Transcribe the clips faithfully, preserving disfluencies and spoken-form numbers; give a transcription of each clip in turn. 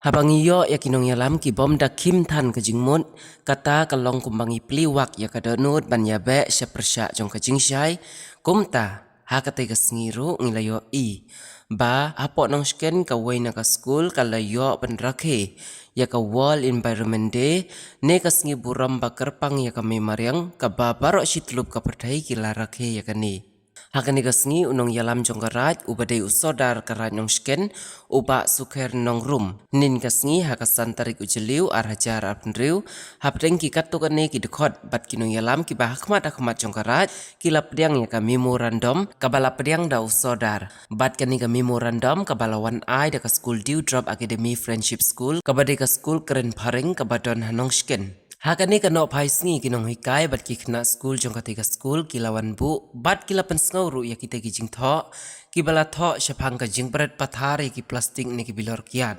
Haba ngi ïoh ïa ki nongïalam ki bym da khim than ka jingmut, kata ka long kumba ngi plie wak ïa ka dohnud ban ïabeh sha pyrshah jong ka jingshai. Kumta, ha katei ka sngi ruh ngi la ïohi ba hapoh Nongshken kawei na ka skul ka la ïoh ban rakhe ïa ka World Environment Day, ne ka sngi burom ba kyrpang ïa ka mei mariang, kaba baroh shi tyllup ka pyrthei ki la rakhe ïa kane. Ha kane ka sngi u nongïalam jong ka Raid, uba dei u Sordar ka Raid Nongshken, u Bah Sukher Nongrum, hynnin ka sngi ha ka san tarik u Jylliew ar hajar arphew hynriew, hapdeng ki katto katne ki dkhot bad ki nongïalam kiba hakhmat hakhmat jong ka Raid, ki la pdiang ïa ka memorandum kaba la pdiang da u Sordar. Bad kane ka memorandum kaba la wan ai da ka skul Dewdrop Academy Friendship School, kaba dei ka skul kren phareng kaba don ha Nongshken. Ha kane ka nohphai sngi ki nonghikai bad ki khynnah skul jong katei ka skul ki la wan buh bad ki la pynsngew ruh ïa kitei ki jingthoh kiba la thoh shaphang ka jingbret pathar ïa ki plastik ne ki bilor kiad,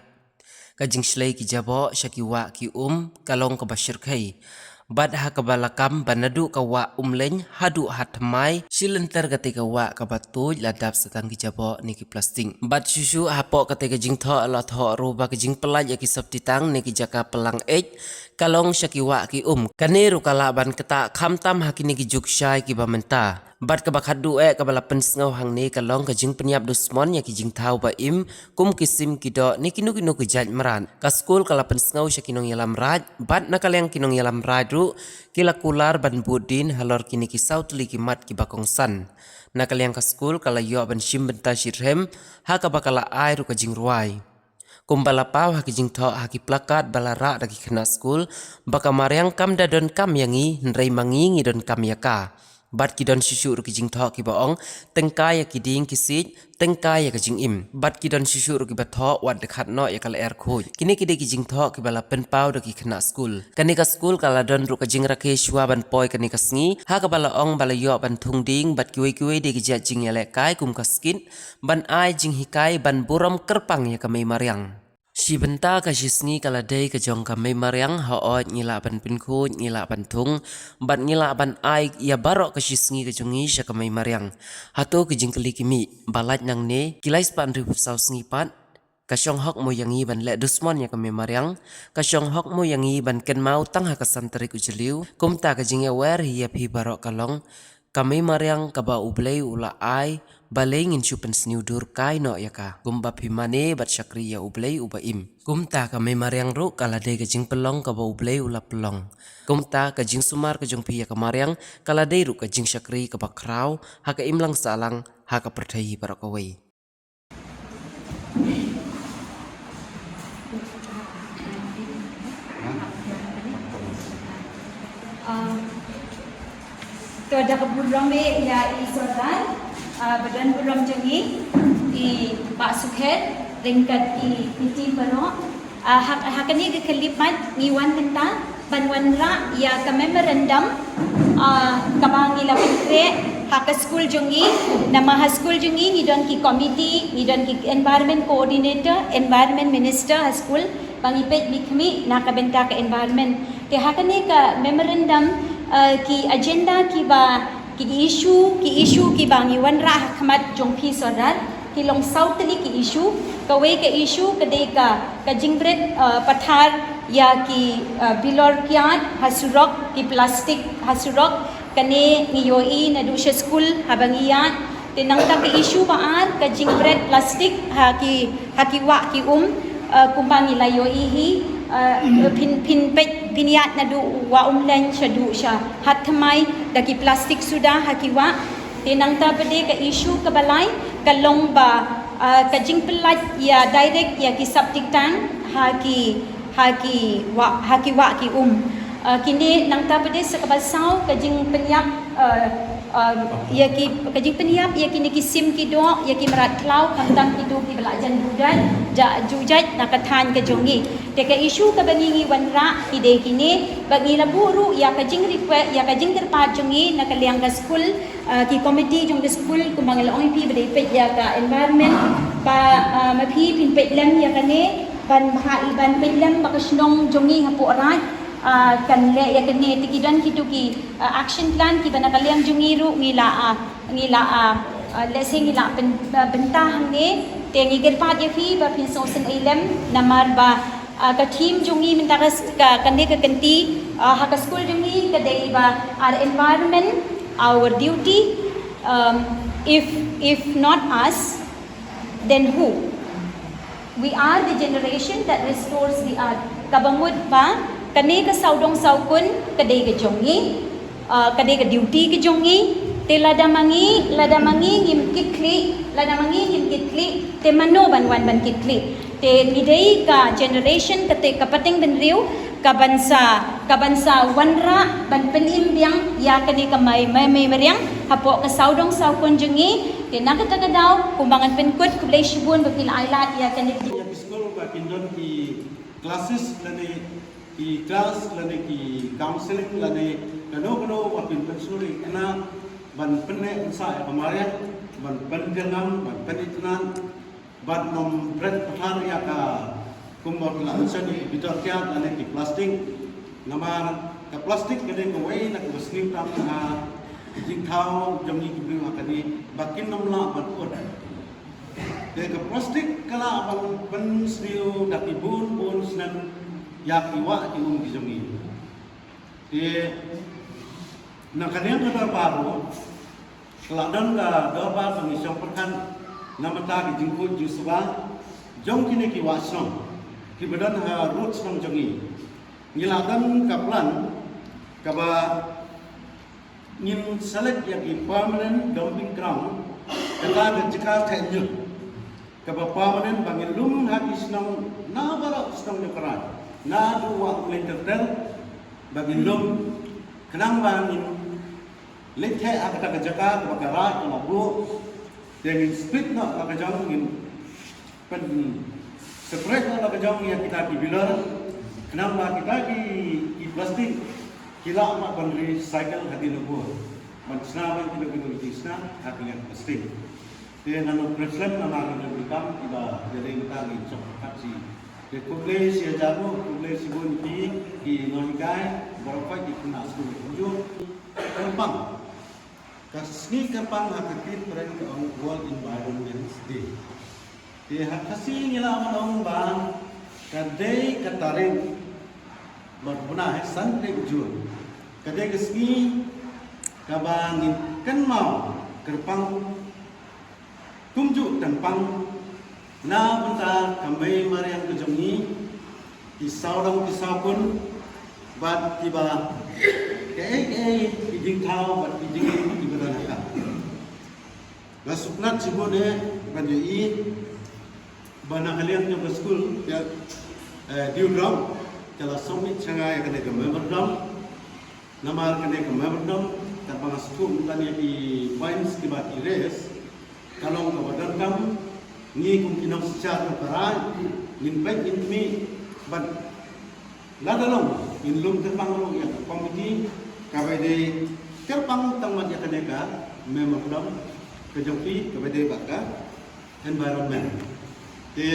ka jingshlei ki jaboh sha ki wah ki um ka long kaba shyrkhei. Bad ha kaba la kam ba naduh ka wah Umleiñ haduh Hathymmai, shi lynter katei ka wah kaba tuid la dap sa tang ki jaboh ne ki plastik. Bad shuh shuh hapoh katei ka jingthoh la thoh ruh ba ka jingpyllait ïa ki sopti tang ne ki jaka pynlang eit ka long sha ki wah ki um. Kane ruh ka lah ban ktah khamtam ha kine ki juk shai kiba mynta. Bad kaba khatduh eh kaba la pynsngew hangne ka long ka jingpynïap dusmon ïa ki jingthaw ba im, kum ki sim ki doh ne kino kino ki jait mrad. Ka skul ka la pynsngew sha ki nongïalam Raid, bad na ka liang ki nongïalam Raid ruh ki la kular ban bud dien halor kine ki saw tylli ki mat kiba kongsan. Na ka liang ka skul ka la ïoh ban shim bynta shitrhem ha kaba ka la ai ruh ka jingrwai. Kumba la paw ha ki jingthoh ha ki plakat ba la rah da ki khynnah skul, ba ka mariang kam da donkam ïa ngi, hynrei ma ngi ngi donkam ïa ka. Bad ki don shuh shuh ruh ki jingthoh kiba ong, tyngkai ïa ki dieng ki siej, tyngkai ïa ka jingim. Bad ki don shuh shuh ruh kiba thoh, wat dkhat noh ïa ka lyer khuid. Kine ki dei ki jingthoh kiba la pynpaw da ki khynnah skul. Kane ka skul ka la don ruh ka jingrakhe shuwa ban poi kane ka sngi, ha kaba la ong ba la ïoh ban thung dieng bad kiwei kiwei de ki jait jingïalehkai kum ka skit, ban ai jinghikai ban burom kyrpang ïa ka mei mariang. Shi bynta ka shi sngi ka la dei ka jong ka mei mariang, hooid ngi lah ban pynkhuid, ngi lah ban thung, bad ngi lah ban ai ïa baroh ka shi sngi ka jong ngi sha ka mei mariang. Hato ki jingkylli ki mih, ba lait nangne, ki lai spah hynriewphew saw sngi pat, ka shong hok mo ïa ngi ban leh dusmon ïa ka mei mariang, ka shong hok mo ïa ngi ban kynmaw tang ha ka san tarik u Jylliew, kumta ka jingïawer hi ïa phi baroh ka long, ka mei mariang kaba U Blei u la ai, balei ngin shu pynsniew dur kai noh ïa ka, kumba phi mane bad shakri ïa U Blei uba im. Kumta ka mei mariang ruh ka la dei ka jingpynlong kaba U Blei u la pynlong. Kumta ka jingsumar ka jong phi ïa ka mariang, ka la dei ruh ka jingshakri kaba khraw, ha ka imlang sahlang, ha ka pyrthei hi baroh kawei. Um, to da ka burom ïa i Sordar, uh, ba don burom jong i, i Bah Sukher, ryngkat i, i team baroh. Uh, ha, ha kane ka khyllipmat ngi wan mynta, ban wanrah ïa ka memorandum, ah, kaba ngi la pynkhreh ha ka skul jong ngi, namar ha skul jong ngi ngi don ki committee, ngi don ki environment coordinator, environment minister ha skul, ba ngi peit bad khmih na ka bynta ka environment. Te ha kane ka memorandum, ah, ki agenda kiba, ki issue, ki issue kiba ngi wanrah ha khmat jong phi Sordar, ki long saw tylli ki issue, kawei ka issue ka dei ka, ka jingbret, uh, pathar ïa ki, uh, bilor kiad ha surok, ki plastik ha surok, kane ngi ïohi naduh sha skul haba ngi ïaid, te nangta ka issue ba ar ka jingbret plastik ha ki, ha ki wah ki um, uh, kumba ngi la ïohi hi, uh, phin, phin peit phin ïaid naduh wah Umleiñ shaduh sha Hathymmai da ki plastik suda ha ki wah. Te nangta pat de ka issue kaba lai, ka long ba, ah, ka jingpyllait ïa direct ïa ki septic tank ha ki, ha ki wah, ha ki wah ki um. Ah, kine nangta pat de sa kaba saw ka jingpynïap, ah, ah, ïa ki, ka jingpynïap ïa kine ki sim ki doh, ïa ki mrad khlaw, khamtam kito kiba la jan jujat, ja jujat na ka thaiñ ka jong ngi. Te ka issue kaba ngi ngi wanrah ki dei kine, ba ngi la buh ruh ïa ka jingrequest, ïa ka jingkyrpad jong ngi na ka liang ka skul, ah, ki committee jong ka skul, kumba ngi la ong ïa phi ba dei peit ïa ka environment, ba, ah, ma phi phin peit lem ïa kane, ban bha i ban peit lem ba ka shnong jong ngi hapoh Raid, ah, kan leh ïa kane, te ki don kito ki, ah, action plan kiba na ka liang jong ngi ruh ngi la, ah, ngi la, ah, ah, lehse ngi la pyn-, ah, bynta hangne, te ngi kyrpad ïa phi ba phin sngewsynei lem, namar ba Ah, ka theme jong ngi mynta ka, ka, kane ka kynti, ah, ha ka skul jong ngi ka dei ba our environment, our duty. Um, if, if not us, then who? We are the generation that restores the earth. Kaba mut ba kane ka sawdong sawkun ka dei ka jong ngi. Ah, ka dei ka duty ka jong ngi. Te lada ma ngi, lada ma ngi ngim kit khlieh, lada ma ngi ngim kit khlieh, te mano ban wan ban kit khlieh? Te ngi dei ka generation kata ka pateng bynriew ka ban sa, ka ban sa wanrah ban pynim biang ïa kane ka mei, mei, mei mariang hapoh ka sawdong sawkun jong ngi. Te na kata ka daw kumba ngan pynkut, khublei shibun ba phi la ailad ïa kane ka. Ïa ki skul ba kin don ki classes lane ki class lane ki counseling lane kano kano ba phin pynsngew ïa kane ban pynneh pynsah ïa ka mariang, ban pynjyrngam, ban pynitynnad, bad nym bret pathar ïa ka, kumba la mention ïa ki bitar kiad lane ki plastik. Namar ka plastik ka dei kawei na kaba sniew tam ha ki jingthaw jong ngi ki briew ha kane ba kin nym lah ban ud. Te ka plastik ka lah ban pynsniew da ki bun bun snem ïa ki wah ki um ki jong ngi. Te na ka liang ka dorbar ruh ka la don ka dorbar ba ngi shong pyrkhat na bynta ki jingkhuid jingsuba jong kine ki wah shnong kiba don harud shnong jong ngi. Ngi la don ka plan kaba ngin select ïa ki permanent dumping ground, kata ka jaka theh ñiut kaba permanent ba ngin lum ha ki shnong na baroh shnong jong ka raid, naduh Wah Umleng ter ter, ba ngin lum khnang ba ngin leit theh ha kata ka jaka kaba ka raid ka la buh. Te ngin split noh la ka jong, ngin pyn separate noh la ka jong ïa kita ki bilor, khnang ba kita ki, ki plastik ki lah ban recycle hadien nangta ban shna ban kino kino ki jingshna ha ki liang plastik. Te ngan ong kyrpad namar ngi don ki kam kiba ïadei bad ngi, shong pyrkhat shi. Te khublei shi hajar nguh, khublei shibun ïa ki, ki nonghikai baroh kawei, ki khynnah skul kumjuh. Kyrpang, ka sngi kyrpang ha ka ktien phareng ka ong World Environment Day. Te ha Khasi ngi lah ban ong ba ka dei ka tarik, bad bnai san tarik Jun ka dei ka sngi kaba ngin kynmaw kyrpang kumjuh tympang na bynta ka mei mariang ka jong ngi, ki sawdong ki sawkun, bad kiba kaei kaei ki jingthaw bad ki jingim kiba don ha ka. Nga sngewtynnat shibun eh ban ïohi ba na ka liang jong ka skul, eh, Dew Drop ka la submit sha nga ïa kane ka memorandum. Namar kane ka memorandum, katba nga sngewthuh mynta ïa ki points kiba ki raise, ka long kaba donkam ngi kum ki nongsynshar jong ka raid ngin peit ngin khmih, bad lada long ngin lum kyrpang ruh ïa ka komiti kaba dei kyrpang tang mat ïa kane ka memorandum ka jong phi kaba dei bad ka environment. Te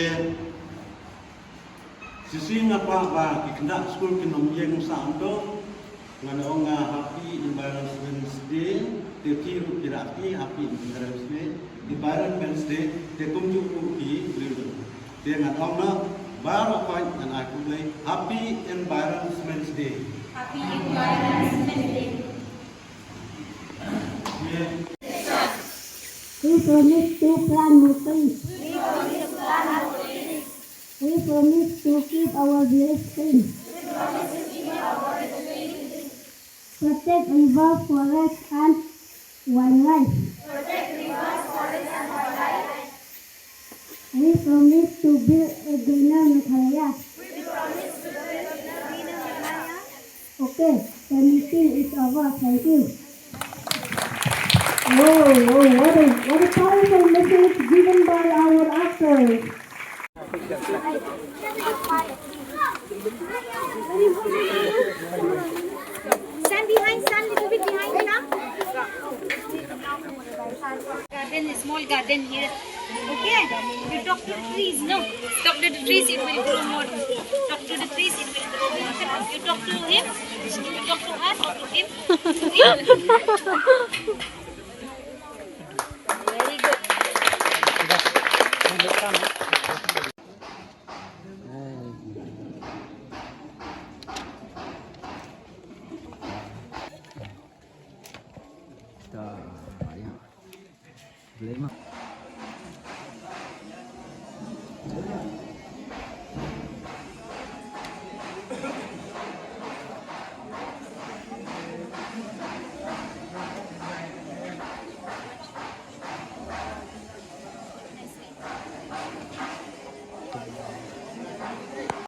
shisien nga kwah ba ki khynnah skul kin ym ïeng sah hangto. Ngan ong nga Happy Environment Day, te phi ruh phi lah ki Happy Environment Day, Environment Day, te kumjuh ruh ki briew. Te ngan ong na baroh phi ngan ai khublei, Happy Environment Day. Happy Environment Day. Ye. We promise to plant more trees. We promise to keep our village clean. Protect river, forest and wildlife. We promise to build a greener Meghalaya. Okay, the meeting is over. Thank you. Oh, oh, what a, what a powerful message given by our actors. Stand behind, stand little bit behind, yeah? Garden, a small garden here. Okay? You talk to the trees, no? Talk to the trees, it will grow more. Talk to the trees, it will grow more. You talk to him, you talk to her, talk to him. Very good. Ta, ya. Boleh mah.